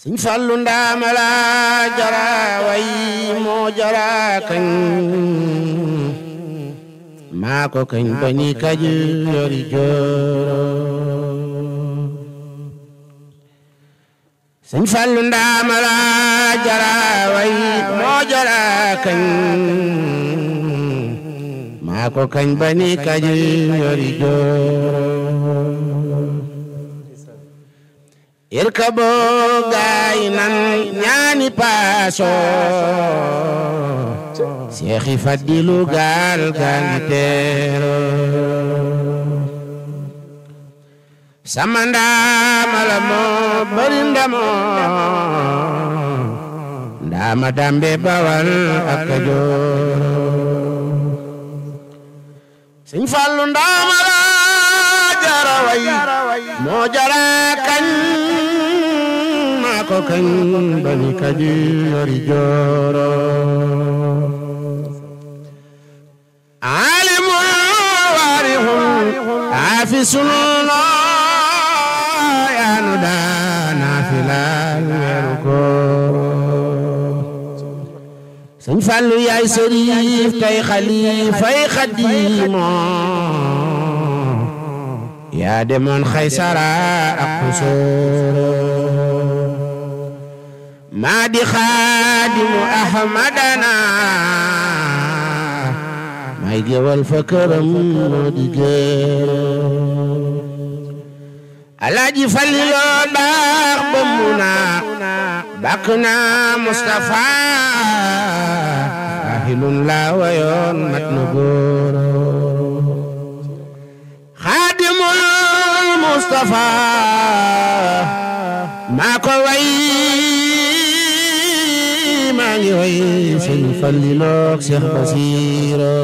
Sëñ Fallu ndaamala jara way moo jara kañ maa ko kañ bani Kajoor yi jooro Sëñ Fallu ndaamala jara way moo jara kañ maa ko kañ bani Kajoor yi jooro irkabo gaay nan ñaani paaso Seexi Fadilu gaal gaangi teero sama ndaama la moo bari ndamo ndaama dambe Bawal ak Kajoor Sëñ Fallu ndaama la jara way moo jara kañ ko kañ bani Kajoor yi jooro alimun waarihun aafisun yaanu daana filaal weeru koor Sëñ Fallu yaay sëriif tay xalifay Xaadimu yaa demoon Xaysara ak Xusoro maa di Xaadimu Ahmadana may gewal fa këram moo di géero Alaaji Fallilu baax ba mu naa bàkk naa Mustafa ahilun laa wayoon mat na góoro Xaadimul Mustafa maa ko way maa ngi way Sëñ Fallilu ak Seex Basiiro